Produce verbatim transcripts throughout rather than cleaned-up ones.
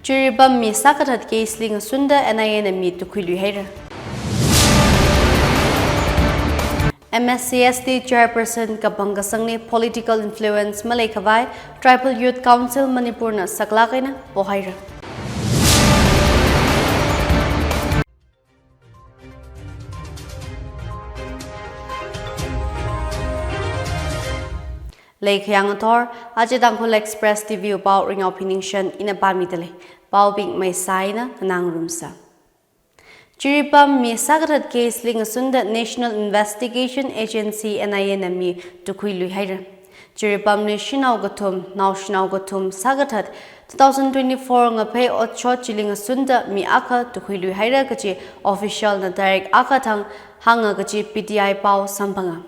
Jiribam mi sākathat case li ngasunda N I A na mi tukhuilui haira. M S C S T chairperson kapang kasangli political influence maleikhavai Tribal Youth Council Manipur na saklāk eina pohaira. Leikhayang athor, aja Tangkhul Express T V wui pao Ringaophi Ningshen ina pāmidalei. Paobing maisā eina nganārumsa. Jiribam mi sākathat case li ngasunda National Investigation Agency, N I A na mi tukhuilui haira. Jiribamli shanao kathum, naoshinao kathum sākathat two thousand twenty-four ngaphei otshot chili ngasunda mi akha tukhuilui haira kaji official na tarik akha thang hānga kaji P T I pao samphanga.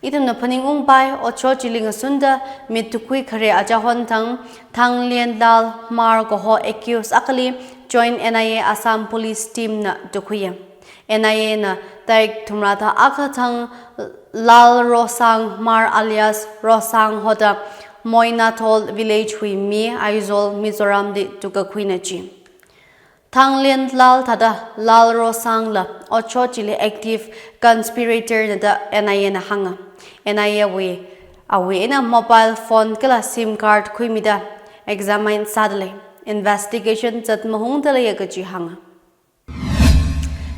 Ithumna phaningungpai, otshot chili ngasunda mi tukhui khare achahon thang Thanglianlal Hmar kaho accused akhali Joint N I A Assam Police Team na tukhuiya. N I A na tarik thumrada akha thang Lalrosang Hmar alias Rosang hoda Moinathol village wui mi Aizawl, Mizoram li tukakhuina chi. Thanglianlal thāda Lalrosang la otshot chili active conspirator na da N I A na hānga. N I A wui awui eina mobile phone kala SIM card khuimida examine sādalei. Investigation zat mahungdaleiya kaji hānga.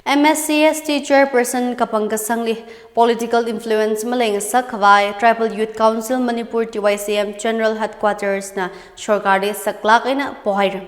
M S C S T chairperson kapang kasangli political influence maleingasak khavai Tribal Youth Council Manipur, T Y C M General Headquarters na sorkarli saklāk eina pohaira.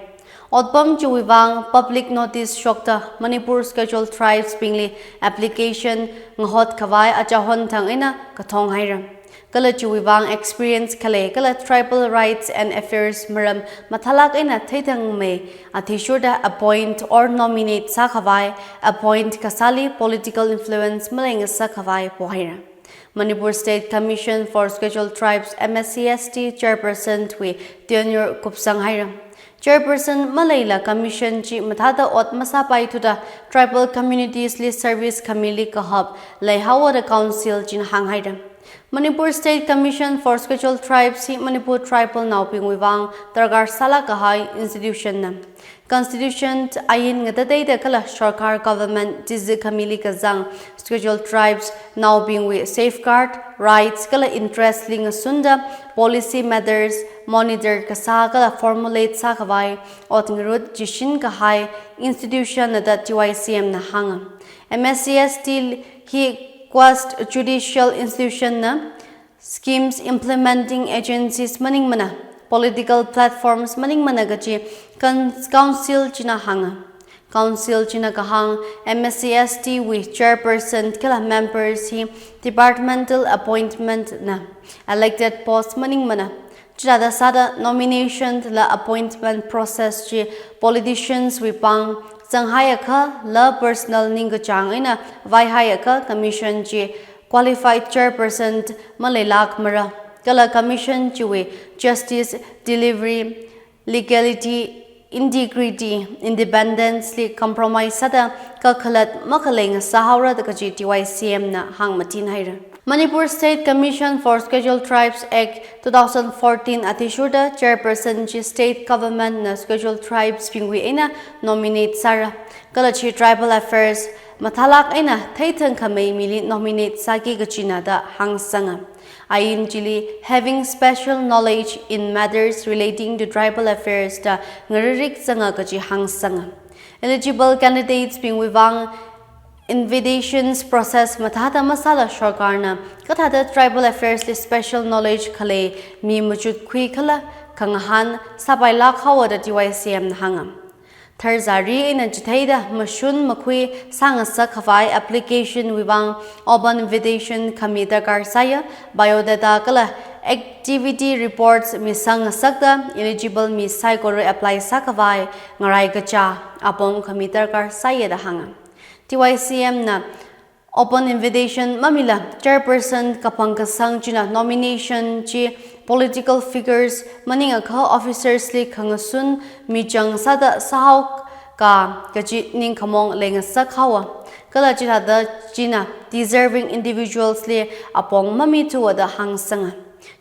Otpam chiwui vang public notice shokta Manipur Scheduled Tribes bingli application ngahot khavai achahon thang eina kathong haira. Kala chiwui vang experience khalei kala tribal rights and affairs maram mathālāk eina theithangmei athishurda appoint or nominate sākhavai, appoint kasāli political influence maleingasak khavai pohaira. Manipur State Commission for Scheduled Tribes, M S C S T chairperson wui tenure kupsang haira. Chairperson maleila commission chi mathāda ot masāpaithuda tribal communities li service khamili kahap leihaowa da council china hānghaira. Manipur State Commission for Scheduled Tribes hi Manipur tribal naobingwui vang darkar sālāk kahai institution na. Constitution, ain ngatateida kala sorkar government chizi khamili kazang Scheduled Tribes naobingwui safeguard, rights kala interest li ngasunda policy matters monitor kasā kala formulate sākhavai ot ngarut chishin kahai institution na da T Y C M na hānga. M S C S T hi quasi judicial institution na, schemes implementing agencies maningmana, political platforms maningmana kaji con-, council china hānga. Council china kahāng, M S C S T wui chairperson kala members hi departmental appointment na, elected post maningmana. Chithāda sāda nomination la appointment process chi politicians wui pāng zanghaiakha la personal ningkachāng eina vaihaiakha commission chi qualified chairperson maleilākmara. Kala commission chiwui justice delivery, legality, integrity, independence li compromise sāda kakhalat makhalei ngasāhaora da kaji T Y C M na hāngmatin haira. Manipur State Commission for Scheduled Tribes Act two thousand fourteen athishurda chairperson chi state government na Scheduled Tribes bingwui eina nominate sāra. Kala chi tribal affairs mathālāk eina theithang khamei mili nominate sāki kachina da hāngsanga. Ain chili having special knowledge in matters relating to tribal affairs da ngaririk zanga kaji hāngsanga. Eligible candidates bingwui vang invitations process mathāda masāla sorkarna kathāda tribal affairs li special knowledge khalei mi machutkhui khala khangahān sāpailāk haowa da T Y C M na hānga. Tharzari eina chitheida mashun makhui sāngasak khavai application wui vang open invitation khami darkar sāya, biodata kala activity reports misang ngasakta eligible mi saikorali apply sākhavai ngarai kachā apong khami darkar sāya da hānga. T Y C M na open invitation mamila chairperson kapang kasang china nomination chi political figures maningakha officers li khangasun michang sāda sāhaoka kaji ningkhamong leingasak haowa. Kala chithāda china deserving individuals li apong mamithuwa da hāngsanga.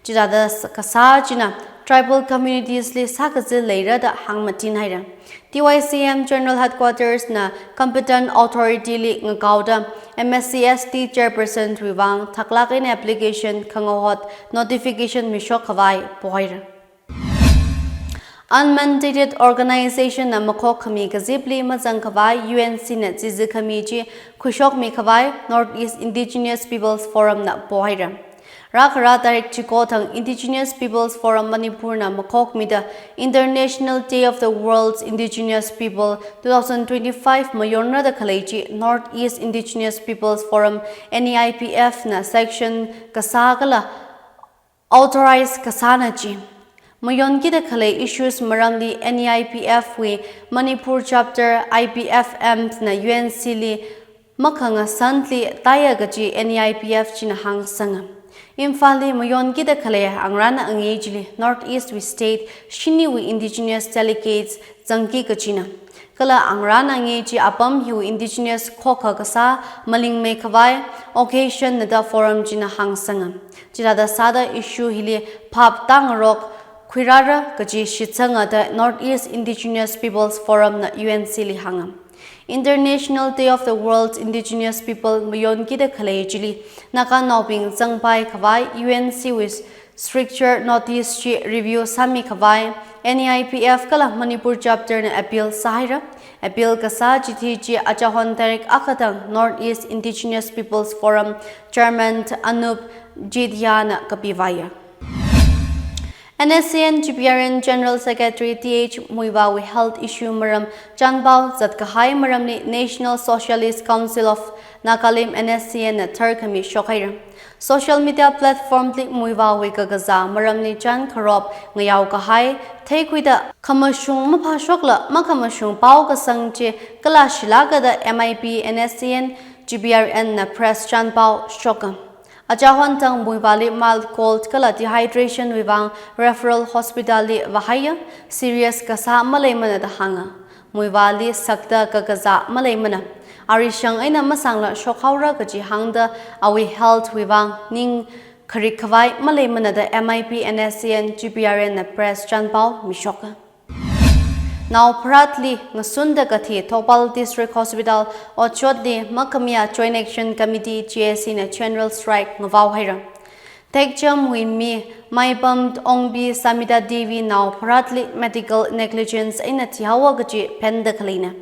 Chithāda s-, kasā china tribal communities li sākazā leira da hāngmatin haira. T Y C M General Headquarters na competent authority li ngakaoda M S C S T chairperson wui vang thaklāk eina application khangahot notification mishok khavai pohaira. Unmandated organization na makhok khami kazipli mazang khavai U N C na chizi khami chi khuishokmi khavai North East Indigenous Peoples Forum na pohaira. Rākhara tarik chiko thang Indigenous Peoples Forum Manipur na makhokmida International Day of the World's Indigenous People two thousand twenty-five mayonra da khalei chi North East Indigenous Peoples Forum, N E I P F na sanction kasā kala authorize kasāna chi. Mayonkida khalei issues maramli N E I P F wui Manipur chapter I P F M na U N C li makhangasantli taiya kaji N E I P F china hāngsanga. Imphalli mayonkida khalei angarān angei chili North East wui state shiniwui indigenous delegates zangki kachina. Kala angarān angei chi apam hiwui indigenous khokha kasā malingmei khavai occasion na da forum china hāngsanga. Chithāda sāda issue hili phap tāngarok khuirāra kaji shitsanga da North East Indigenous Peoples Forum na U N C li hānga. International Day of the World's Indigenous People mayonkida khalei chili Naganaobing zangpai khavai U N C wui stricture notice chi review sāmi khavai N E I P F kala Manipur chapter na appeal sāhaira. Appeal kasā chithi chi achahon tarik akha thang North East Indigenous Peoples Forum Chairman Anup Jidhia na kapivaiya. N S C N G P R N General Secretary T H Muivah wui health issue maram chānpao zatkahai maramli National Socialist Council of Nagalim, N S C N na tharkhami shokhaira. Social media platform li Muivah wui kakazā maramli chān kharop ngayao kahai theikhuida khamashung maphāshokla makhamashung pao kasang chi kala shilāka da M I P N S C N G P R N na press chānpao shoka. Achahon thang Muivah li mild cold kala dehydration wui vang referral hospital li vāhaiya, serious kasā maleimana da hānga. Muivah li sakta kakazā maleimana. Arishang eina masangla shokhaora kaji hāngda awui health wui vang ning kharik khavai maleimana da M I P N S C N G P R N na press chānpao mishoka. Nao pharatli ngasunda kathi Thoubal District Hospital otshotli Makhamiya Joint Action Committee J A C na general strike ngavaohaira. Thekcham wui mi Maipam Ongbi Samita Devi nao pharatli medical negligence eina thihaowa kaji phenda khaleina.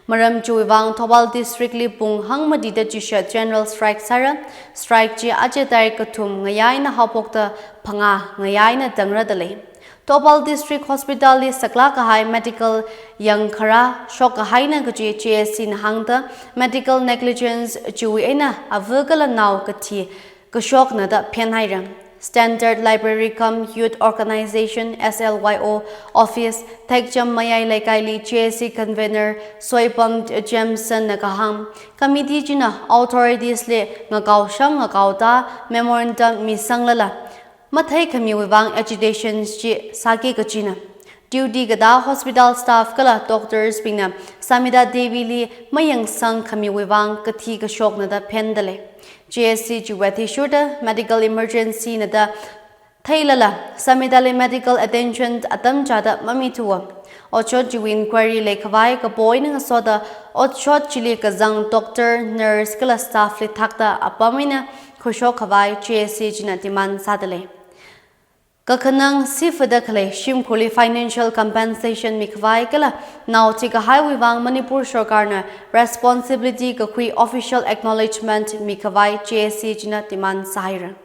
Maram chiwui vang Thoubal District li pung hangmatida chishat general strike sāra. Strike chi aja tarik kathum ngayā eina haophokta phangā ngayā eina tangra dalei. Thoubal District Hospital li saklāk kahai medical yangkharā shokkahaina kaji J A C na hāngda medical negligence chiwui eina ava kala nao kathi kashokna da phenhaira. Standard Library cum Youth Organization, S L Y O, office Thekcham Mayai Leikaili J A C convener Soipam Jameson na kahāng, committee china authorities li ngakaoshang ngakaoda memorandum misanglala matheikhamiwui vang agitation chi sāki kachina. Duty katā hospital staff kala doctors bingna Samita Devi li mayangsang khamiwui vang kathi kashokna da phendalei. J A C chiwui athishurda medical emergency na da theilala Samita li medical attention atam chāda mamithuwa. Otshot chiwui inquiry leikhavai kapo eina ngasoda otshot chili kazang doctor, nurse kala staff li thakta apam eina khuishok khavai J A C china demand sādalei. Kakhanang sifada khalei shimkhurli financial compensation mikhavai kala nao thikahaiwui vang Manipur sorkarna responsibility kakhui official acknowledgement mikhavai J A C china demand sāhaira.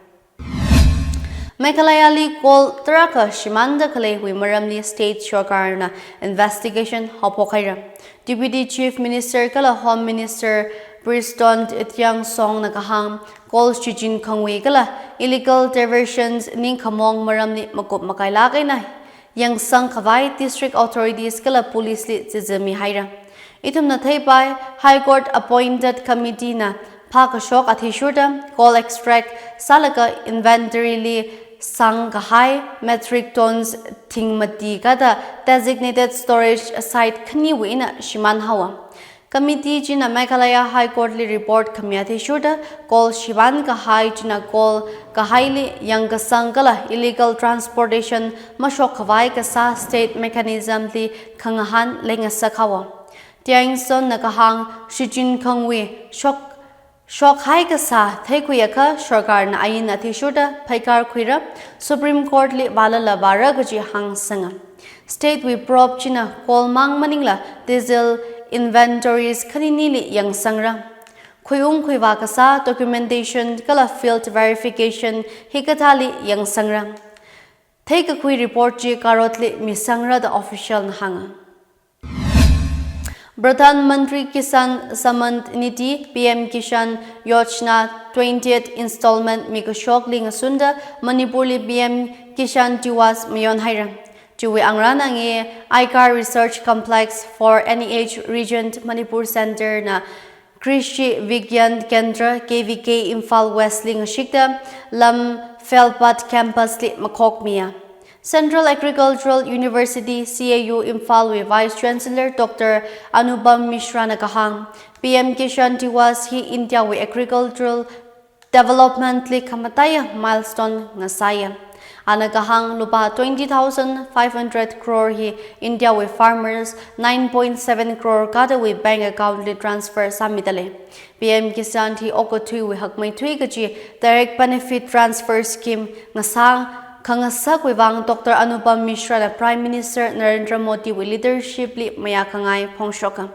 Meghalaya li coal tarākha shimānda khaleiwui maramli state sorkarna investigation haophokhaira. Deputy Chief Minister kala Home Minister Prestone Tynsong na kahāng, coal shichin khangui kala illegal diversions ningkhamong maramli makup makailāk eina yangsang khavai district authorities kala police li chizi mihaira. Ithumna theipai, High Court appointed committee na phākashok athishurda coal extract sālaga inventory li sangkahai metric tons thingmati kada designated storage site khaniwui eina shimānhaowa. Committee china Meghalaya High Court li report khami athishurda, kol shivān kahai china kol kahaili yangkasang kala illegal transportation mashok khavai kasā state mechanism li khangahān leingasak haowa. Tiaingson na kahāng shichin khangwui shok, shokhai kasā theikhui akha sarkarna ain athishurda phaikar khuira, Supreme Court li vālala vāra kaji hāngsanga. State wui probe china kol mang maningla diesel inventories khaninili yangsangra. Khuiung khuivā kasā documentation kala field verification hikathāli yangsangra. Theikakhui report chi karotli misangra da official na hānga. Pradhan Mantri Kisan Samman Nidhi, P M Kisan Yojana twentieth installment mikashokli ngasunda Manipur li P M Kisan Diwas mayonhaira. Chiwui angrana nge Aikar Research Complex for N E H Region Manipur Center na Krishi Vigyan Kendra, K V K, Imphal West li ngashikta Lamfelpat Campus li makhokmiya. Central Agricultural University, C A U, Imphal wui Vice Chancellor Doctor Anupam Mishra na kahāng, P M Kisan Diwas hi India wui agricultural development li khamataiya milestone ngasāya. Ana kahāng lupā twenty thousand five hundred crore hi India wui farmers nine point seven crore kathāwui bank account li transfer sāmidalei. P M Kisan hi okathuiwui hakmeithui kaji direct benefit transfer scheme ngasā khangasakwui vang Doctor Anupam Mishra na Prime Minister Narendra Modi wui leadership li mayākhangai phongshoka.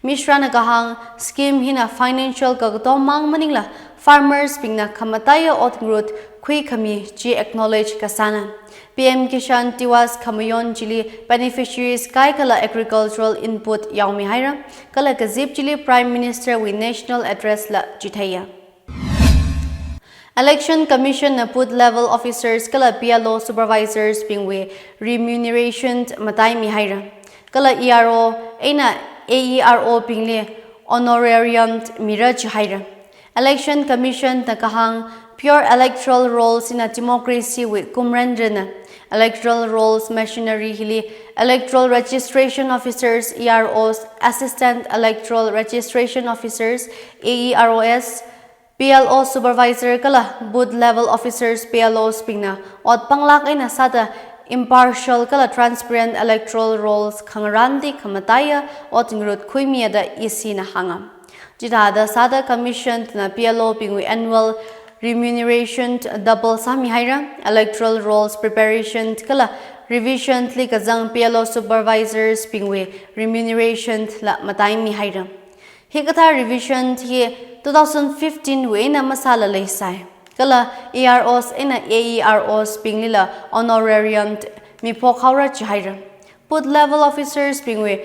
Mishra na kahāng, scheme hina financial kakatom mang maningla farmers bingna khamataiya ot ngarut khuikhami chi acknowledge kasāna. P M Kisan Diwas khamayon chili beneficiaries kaikhala agricultural input yaomihaira, kala kazip chili Prime Minister wui National Address la chitheiya. Election Commission na booth level officers kala B L O supervisors bingwui remuneration mataimihaira. Kala E R O eina A E R O bingli honorarium mira jihaira. Election Commission na kahāng pure electoral rolls hina democracy wui kumran rina. Electoral rolls machinery hili electoral registration officers, E R Os, assistant electoral registration officers, A E R Os, B L O supervisor kala booth level officers, B L Os bingna ot panglāk eina sāda impartial kala transparent electoral rolls khangarānli khamataiya ot ngarut khuimiya da E C na hānga. Chithāda sāda commission na B L O bingwui annual remuneration double sāmihaira, electoral rolls preparation kala revision li kazang B L O supervisors bingwui remuneration la mataimihaira. Hikathā revision hi two thousand fifteen wui eina masāla leisai. Kala E R Os eina A E R Os binglila honorarium miphok haora jihaira. Booth level officers bingwui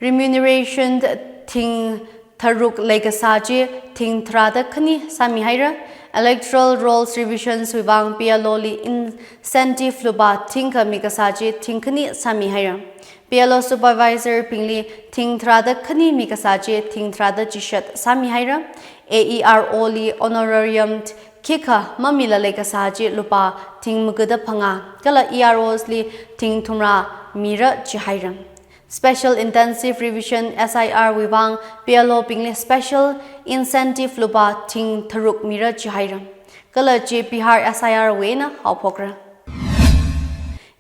remuneration thing tharuk leikasā chi thing tharāda khani sāmihaira. Electoral rolls revisions wui vang B L O li incentive lupā thingkha mikasā chi thing khani sāmihaira. B L O supervisor bingli thing tharāda khani mikasā chi thing tharāda chishat sāmihaira. A E R O li honorarium khikha mamila leikasā chi lupā thing magada phangā, kala E R Os li thing thumrā mira jihaira. Special Intensive Revision, S I R wui vang B L O bingli special incentive lupā thing tharuk mira jihaira. Kala chi Bihar S I R wui eina haophokra.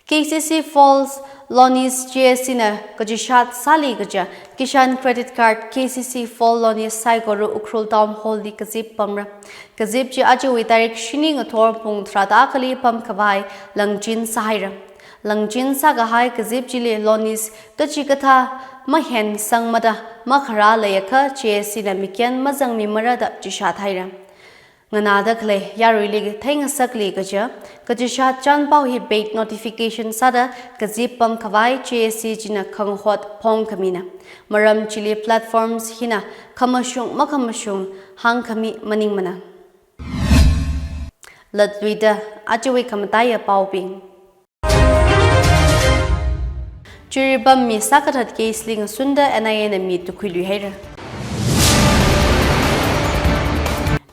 K C C Falls Loanees J A C na kachishat sāli kaja Kisan Credit Card K C C Falls Loanees saikora Ukhrul Town Hall li kazip pamra. Kazip chi ajawui tarik shini ngathor pung tharāda akhali pamkhavai langchin sāhaira. Langchin sākahai kazip chili loanees kachikathā mahen sangmada makharā leiakha J A C na mikyan mazangmimara da chishat haira. Nganāda khalei yaruili theingasakli kaja, kachishat chānpao hi paid notification sāda kazip pamkhavai J A C china khangahot phongkhamina. Maram chili platforms hina khamashung makhamashung hāngkhami maningmana. Latluida ajawui khamataiya paobing. Jiribam mi sākathat case li ngasunda N I A na mi tukhuiluihaira.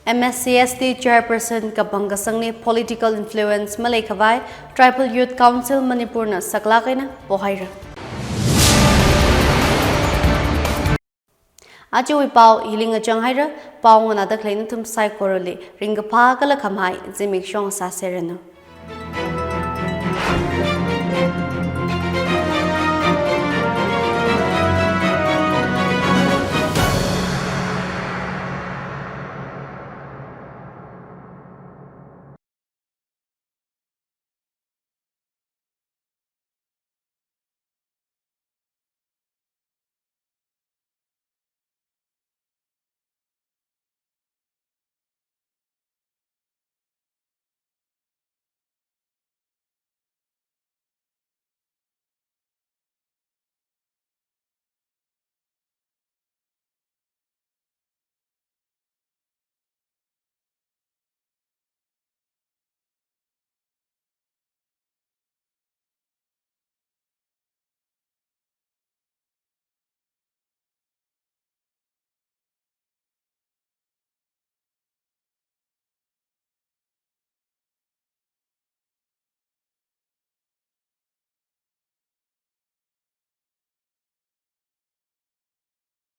M S C S T chairperson kapang kasangli political influence maleikhavai Tribal Youth Council Manipur na saklāk eina pohaira. Ajawui pao hili ngachang haira, pao nganāda khalei nathum saikorali ringkaphā kala khamahai zimiksho sāseranu.